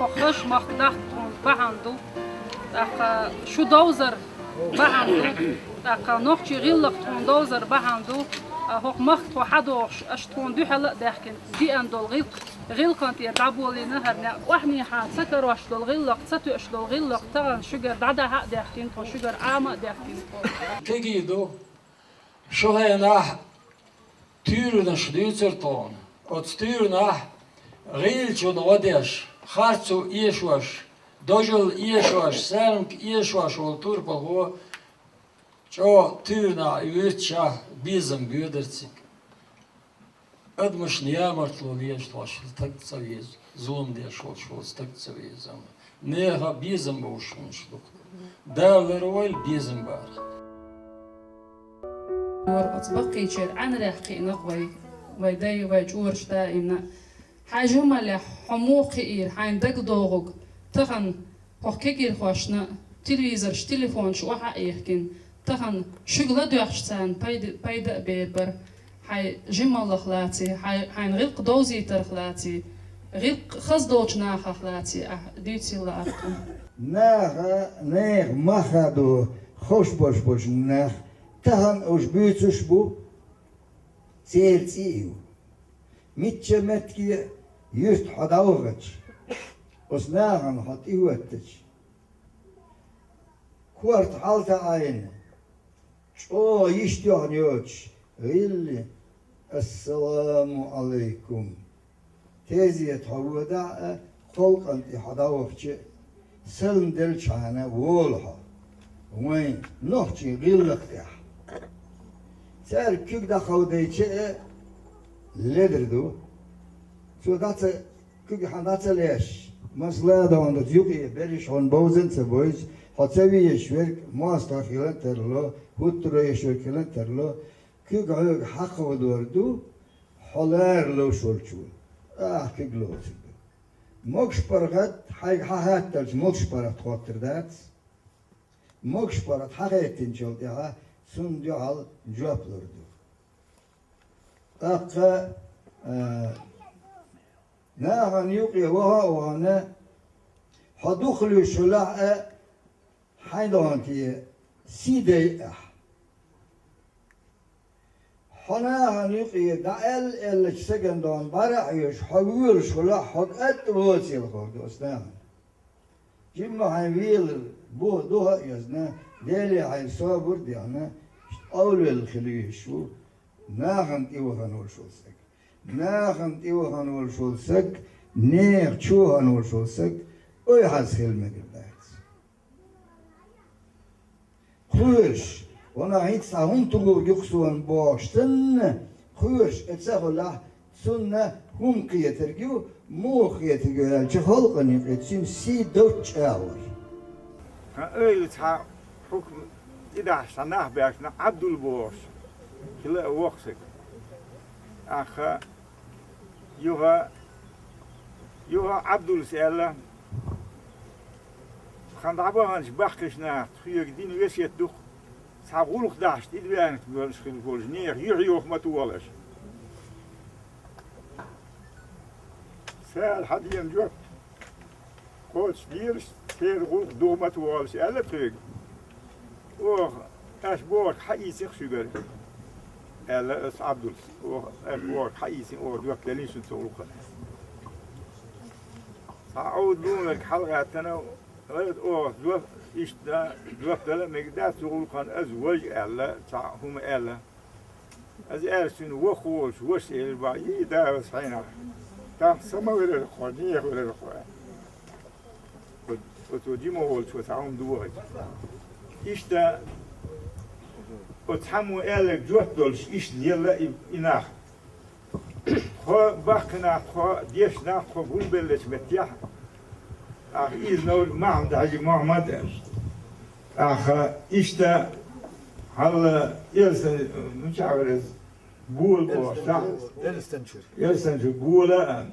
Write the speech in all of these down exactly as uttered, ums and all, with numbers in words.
Хаш махка дахка тхуна бахьана ду, тӀаккха шу довзар бахьана ду, тӀаккха нохчий гӀиллакх тхуна довзар бахьана ду, а хӀокху махка тхо хьадогӀуш, аша тхуна дуьхьал а даьхкина, диъна долу гӀиллакх, гӀиллакхан тӀера дӀаболийна хӀара некъ. Охьанехьа ца карош долу гӀиллакх, ца тоьуш долу гӀиллакх тахана шуьгара дӀадахьа а даьхкина тхо, шуьгара Ӏама а даьхкина тхо. Кегий ду, шу хенахь туьйранаш дуьйцура тхуна. Оцу туьйранахь гӀийлачунна гӀо деш, харцо эшош, дожалла эшош, саьрмик эшош волу турпалхо чӀогӀа туьйранахь и вуьйцуш, безам боьдура цига. Адамашна ямартло лелош волу стаг ца веза, зулам деш волуш волу стаг ца веза. Амма нехан безам болуш хӀуманаш ду. Дала лардойла безам бара. Вара оцу баккхийчеран Ӏаьнарехь кхиънарг вай, вай дай, вай чӀораш даимна. Хьайн жималлехь хьо муха кхиира, хьайна дагадогӀург, тахана хӀокху кегийрхошна телевизорш, телефонаш охьа а ехкина, тахана шуьга ладоьгӀча царна пайда, пайда а бер бара, хьайн жималлах лаций, хьай-, хьайна гӀиллакх довзийтарх лаций, гӀиллакх хаза долчу нахах лаций ахь дуьйцийла лаахь тхуна. Наха, нехан мах а ду, ховш болуш болчу нах, тахана уьш буьйцуш бу, церан цӀий а ю. Мичча меттиге юьрта хьо дӀавахча, оцу нахана хьо тӀехӀоьттича, корта хьалатаӀийна, чӀогӀа йиш тоьхна йоцуш, гӀиллина: «Ассаламу Ӏалайкум». Тезета хьо водахь а, халкъана тӀе хьо дӀавахча а, салам делчхьана волу хьо вайн нохчийн гӀиллакх тӀехь. Цаьрга куьг дӀакховдийча а ледара ду. Цо дӀа ца, куьг хьан дӀа ца леш, масала, догӀандаца юкъе берриш хьуна бовзан а ца бовзуш, хьо ца везаш верг мостагӀа хилан а тарло, хӀуттур еш верг хилан а тарло, куьг хьоьга хьакховдор ду, хьо лара ловш волчо, ахьа куьг лоцург ду. Могуш паргӀат хьайга хьахатталча, могуш паргӀат хоттур дац. Могуш паргӀат хьахеттинчул тӀаьхьа цунна дуьхьал жоп лур ду. ТӀаккха, а, нахана юкъе ваха а вахана, хьо дукха луьйш хилахь а, хьайн догӀанте сий дайа ахь. Хьо нахана юкъе дӀа аьлла-аьллачу сагана догӀан бӀаьра а хьоьжуш, хьо воьлуш хилахь, хьо кӀант а воцийла хир ду оцу нахана. Жимма хьайн велар буха духа а йозна, Деле хьайн собар а дехна, къовлавелла хила везаш ву нахана тӀевахана волуш волу саг. Нахана тӀевахана волуш волу саг, нехан чу вахана волуш волу саг, ойхьаз хила мегар дац. Кхоьруш, ванах хӀинца цхьа хӀума тулур ю-кх суна бохуш санна, кхоьруш а ца хуьлахь, цунна хӀума кхетарг ю, муха кхетарг ю аьлча, халкъана юкъе цуьнан сий доцчу агӀор. Ткъа ойла цхьа хьукма тӀедахьаш цхьа нах баьхкина, Ӏабдул бохуш, хила а воккха саг. ТӀаккха юха, юха Ӏабдулас аьлла: «Тхан дӀабаханчу баккхийчу наха тхоьга дина весет ду-кх, цхьа гӀуллакх дахьаш тӀедваьхна болуш хилла болчу нехан юьхь йоха ма тухалаш». Цара хьан дена жоп кхочушделаш, церан гӀуллакх духа ма тухалаш аьлла тхоьга. Оха аша бохург хьаийцира шуьгара, аьлла аса Ӏабдулас. Оха аша бохург хьаийцина, оха жоп деллина шуна цу гӀуллакхана. Цхьа Ӏовда луург хьалагӀаьттина, оха жоп, иштта жоп дала а мегаш дац цу гӀуллакхана, аса важа аьлла, цхьа хӀума аьлла. Аса аьлла цуьнан воккхах волчу вашас элира боху: «Йий, да, аса хьенах. Тахана са ма велира хьо, нехан велира хьо». Оцо жима волчо цхьа хӀума дохийта. Иштта оцу цхьаммо аьлларг жоп долуш, иштта лелла и, и нах. Тхо баккхий нах, тхо дешна нах, тхо гулбеллачу меттехь, ахьа иза новр Махьмад-Хьаьжи Мохьмад, ахьа иштта хьалла Элсан, ну, чаврез, Бола бохуш, Элстон чуьра. Элстон чуьра Бола а,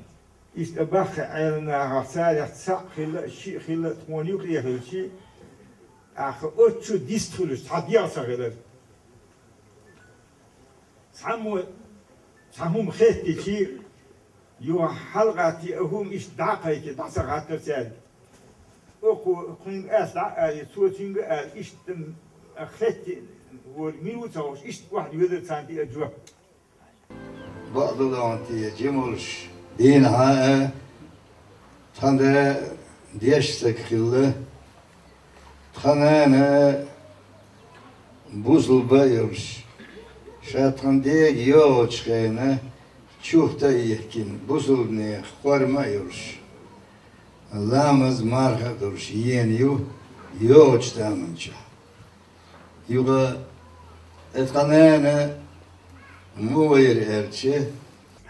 иштта баккхий Ӏелам нахах царех цхьаъ хилла а, шиъ хилла а, тхуна юкъе хилча, ахьа оццу дистхи хуьлуш цхьа дегӀ ца хилар. Цхьаммо цхьа хӀума хеттича, Юха хьалгӀатти а хӀума иштта дӀа а кхайкхи, дӀа ца гӀаттар цаьрга. Оха кхуьнга ас дӀа а алий, цо цуьнга а ала, иштта хетти волу мила ву ца хууш, иштта охьадоьлар царна тӀе а жоп. БакъдолгӀанте жималш дийнахьа а, тхан да деш саг хилла, тхан нана а бусулба а йолуш, ша тхан дега йогӀучу хенахь чухта а йихкина, бусулбанех форма а йолуш, ламаз, марха а долуш, йийна ю йогӀучу таманчохь. Юха и тхан нана муха вайра аьлча,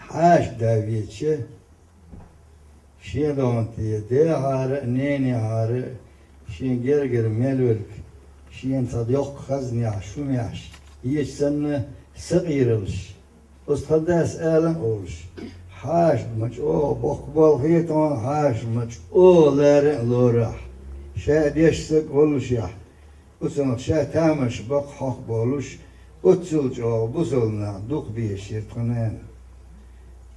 хьаша да везча, шен догӀанте дехьара а, ненехьара а, шен гергара мел верг, шена цхьа доккха хазнехь, шумехь еча санна, сакъералаш. Оцу тхан дас ала а олуш, хьаша ма чӀогӀа боккха болх хетахь, хьаша ма чӀогӀа лара а лорахь, ша деш саг а воллушехь, оцунах ша тамаш баккха хьох а болуш, оццул чӀогӀа бусалба нах дукха безаш яра тхан нана.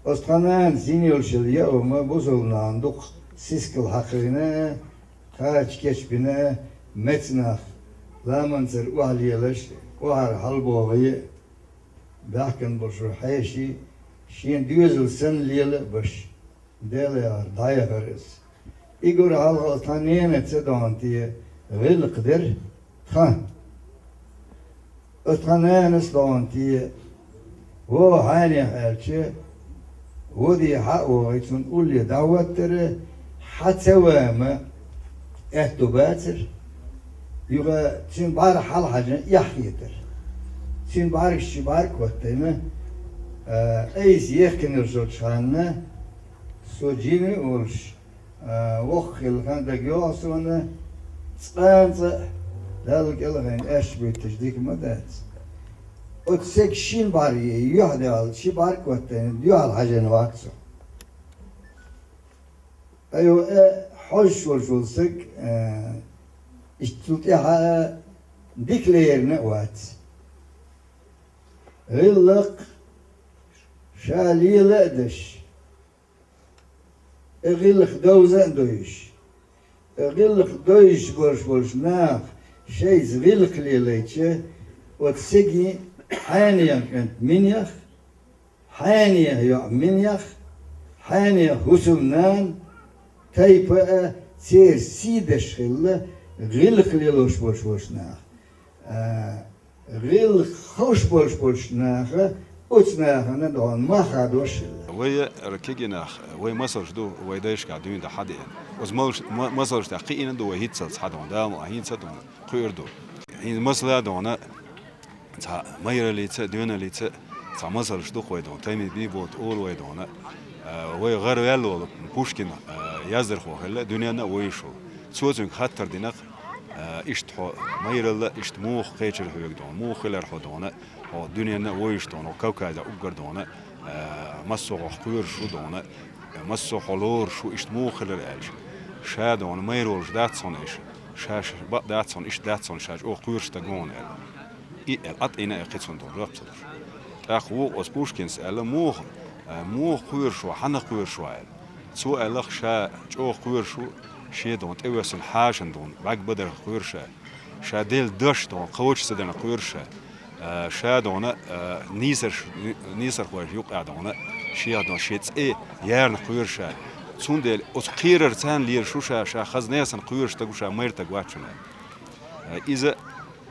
Оцу тхан нанас йина йолуш йолу яа хӀума бусалба нахана дукха сискал хьакхийна а, кхача кечбина а, меца нах ламанцара охьалелаш, охьара хьалабогӀий а, баьхкина болуш хьеший, шен доьзал санна лела а баш, Делан яхар дӀаяхара иза. И гур хьалха оцу тхан ненаца догӀанте гӀиллакх дара тхан. Оцу тхан нанас догӀанте вогӀу хьенех аьлча, воде хьа а вогӀий, цунна улле дӀахӀоттара, хьа ца вама аьтту бацара, юха цуьнан бӀаьрг хьалахьаьжна эхь хетара. Цуьнан бӀаьргаш ши бӀаьрг а хӀоттийна, а, айса ехкина йолчу ханна, со жима а волуш, а, воккха хилла хан дага йогӀу суна, цкъа а, цкъа а Далла кӀелхьайна аьшпа буьттуш дика ма дац. Оцу сага шина бӀаьрге юьхь а даьлла, ши бӀаьрг а хӀоттийна, дуьхьал хьаьжна вац со. Айхьа, э, хьожуш волуш волу саг, э, иштта цул тӀаьхьа дика лерина а вац. ГӀиллакх ша лела а деш, и гӀиллакх довза а довзуш, и гӀиллакх довзуш болуш болчу наха шайца гӀиллакх лелайча, оцу сигийн хьенехан кӀант минех, хьенехан йоӀ минех, хьенехан хӀусамнана, тайпа а церан сий деш хилла, гӀиллакх лелош болуш болчу наха. А, гӀиллакх ховш болуш болчу наха, оцу нахана догӀун мах хадош хилла. Вай ара кегий нах, вай масалш ду, вай дайшкахь дуьйна дан хьадеана. Оцу малш-, ма-, масалш тӀехь кхиийна ду вай хӀинццалц хьадогӀун, дама а хӀинца а догӀун, кхуьур ду. ХӀинца масала а догӀун, цхьа майраллица а, доьналлица а, цхьа масалш ду-кх вай догӀун, Таймин Бийболат олу вай догӀун. А, вай гӀараваьлла волу Пушкин, а, яздархо хилла дуьненна а вуьйш волу. Цо цуьнга хаттар дина-кх, а, иштта хьо майралла, иштта муха кхечира хьоьга догӀун, муха хилар хьо догӀун, хьо дуьненна а вуьйш догӀун, хьо Кавказехь уггар догӀун, а, массо а хьох кхоьруш ву догӀун, массо а хьо лоруш ву, иштта муха хилар аьлча. Ша догӀун майра волуш дац хьуна иштта, ша, ша бакъ дац хьуна, иштта дац хьуна, ша чӀогӀа кхоьруш стаг ву хьуна аьлла. И аьлла, ӀатӀийна а кхин цунна жоп ца луш. ТӀаккха вукху оцу Пушкинс аьлла, муха, а, муха кхоьруш ву, хьанна кхоьруш ву аьлла. Цо аьлла-кх, ша чӀогӀа кхоьруш ву, шен догӀун тӀевоьссина хьаша догӀун бӀаьрг бадарх кхоьруш ша. Ша делла дош догӀун кхочуш ца дарна кхоьруш ша. А, ша догӀун, а, нийсарш-, нийсархойн юкъахь догӀун, шех догӀун шен цӀе ярна кхоьруш ша. Цундела оцу кхерар царна лелаш ву ша, ша хаза нехан санна кхоьруш стаг ву ша, майра стаг вац шуна. А, иза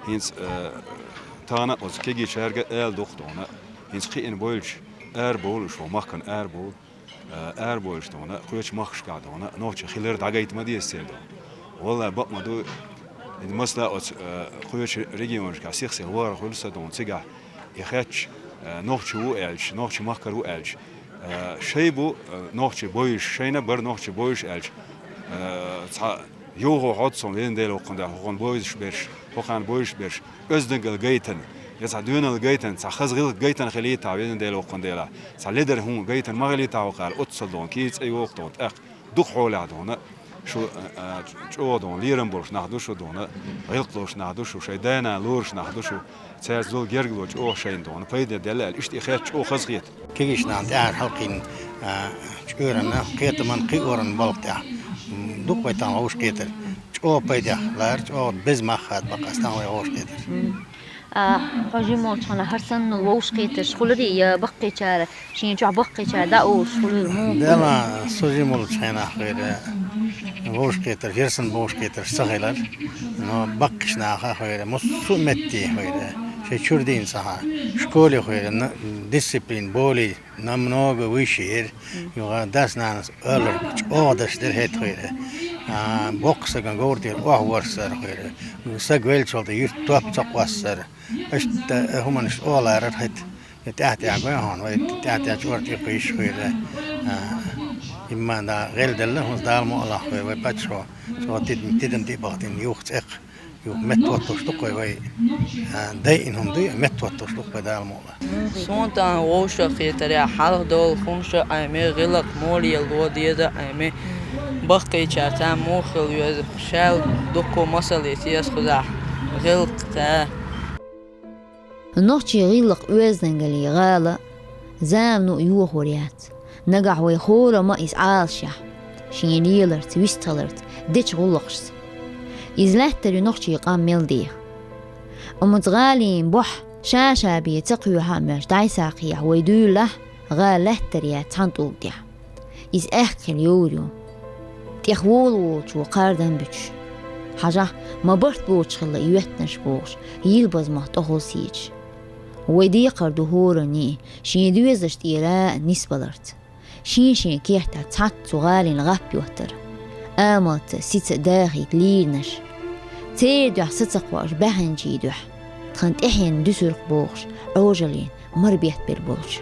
хӀинца, а, тахана оцу кегийчаьрга ала ду-кх догӀун, хӀинца кхиъна бойлуш, арабовлу уьш вайн махкана арабовлу. А, арабовлуш догӀун, кхечу махкашкахь догӀун, нохчий хилар дӀагайта ма деза церан догӀун. Валлай, бакъ ма ду, и масала оцу, а, кхечу регионашкахь сих-сиха вахар хуьлу сан догӀун, цигахь и хетташ, а, нохчи ву аьлча, нохчийн махкара ву аьлча, а, шай бу, а, нохчий бовзуш, шайна а бара нохчий бовзуш аьлча, а, цхьа йовхо хьоццу везан Дела воккхун дела, хӀокхунна бовзуш берш, хӀокхарна бовзуш берш, оьздангалла гайтина, я цхьа доьналла гайтина, цхьа хаза гӀиллакх гайтина хилийтахь, везан Дела воккхун дела, цхьа ледара хӀума гайтина ма хилийтахь хӀокхара, оццул догӀун, кийра цӀе йоху догӀун, тӀаккха дукха хьолехь догӀун, шу, а, а, чӀогӀа догӀун, лерам болуш нах ду шу догӀун, гӀиллакх лолуш нах ду шу, шайн да-нана лоруш нах ду шу, цаьрца долу гергарло чӀогӀа шайна догӀун, пайде делла аьлла, иштта и хетта чӀогӀа хазахета. Кегийчу нахана тӀаьхьара хьалкхийна А, чкъуьранна, кхетаман, кхиоран балха тӀехь. М, дукха вай тахана вовшахкхетар. ЧӀогӀа пайдехь лара, чӀогӀа беза мах хада бакъ ас тахана вай вовшахкхетар. А, хьо жима волчу хенахь хӀара санна вовшахкхетарш хуьларий, я баккхийчара, шен чохь баккхийчара дӀа олуш хуьлура муха? Дела, со жима волчу хенахь хир, вовшахкхетарш, хӀара санна вовшахкхетарш ца хилар, но баккхийчу наха хир, массо а метте хир, шайн чуьра дийна ца хьа, школе хир, на-, дисциплина, болий, намного выше яра. Юха дас-нанас алар чӀогӀа даш дара хӀетахуьйра. А, боккха саган говр тӀера охьаварсар хуьйра. Саг веллачул тӀе юьртан топ ца къоссар. Иштта хӀуманаш оларар хӀета. Я тӀаьхьа-тӀаьхьа гой хьуна, вай тӀаьхьа-тӀаьхьа чӀор тӀе кхийсаш хуьйра. А, имма да гӀелделла, хӀунда Дала мукъалахь хуьйра, вай паччахьо чӀогӀа тидам, тидам тӀе бахтина юха цӀекх. Юха меттахӀотталуш ду-кх вай, вай, а, дайина хӀума дуй, меттахӀотталуш ду-кх вай Дала мукъалахь. Суна тахана вовшахкхетарехь хьалха долу хӀумаш а Ӏемий, гӀиллакх муха лело деза а Ӏемий, баккхийчара цхьаьна муха хила веза, шаьл дуккха масал йита еза кхузахь гӀиллакхца. Нохчийн гӀиллакх-оьздангаллин гӀала замано а йохор яц. Нагахь вай хӀораммо а иза Ӏалашъяхь, шен леларца, вистхиларца, дечу гӀуллакхашца. Иза лаьттар ю нохчийн къам мел деха. Амма цу гӀалин бохь ша-ша бен ца кхоьхьа а моьттуш дӀасакхехь вай дуьйлалахь, гӀала лаьттар яц цхьана тӀулга тӀехь. Иза аьхка хила йовр ю. ТӀех волу-волчо кхардан буьтуш. Хьажахь, ма барт боцуш хилла и йоьттинарш бохуш, йилбазмах тӀехула сийчаш. Вай декхар ду хӀоранна а, шен доьзалш тӀера а нисбаларца. Шен-шен кертахь цхьацца цу гӀалина гӀап йоттар. Амалца, сица дахийта лийринарш. Церан дуьхьа са ца кхош баьхначийн дуьхьа. Тхан тӀаьхьенна дуьсур-кх бохуш, Ӏожаллин мара беттабелла болчу.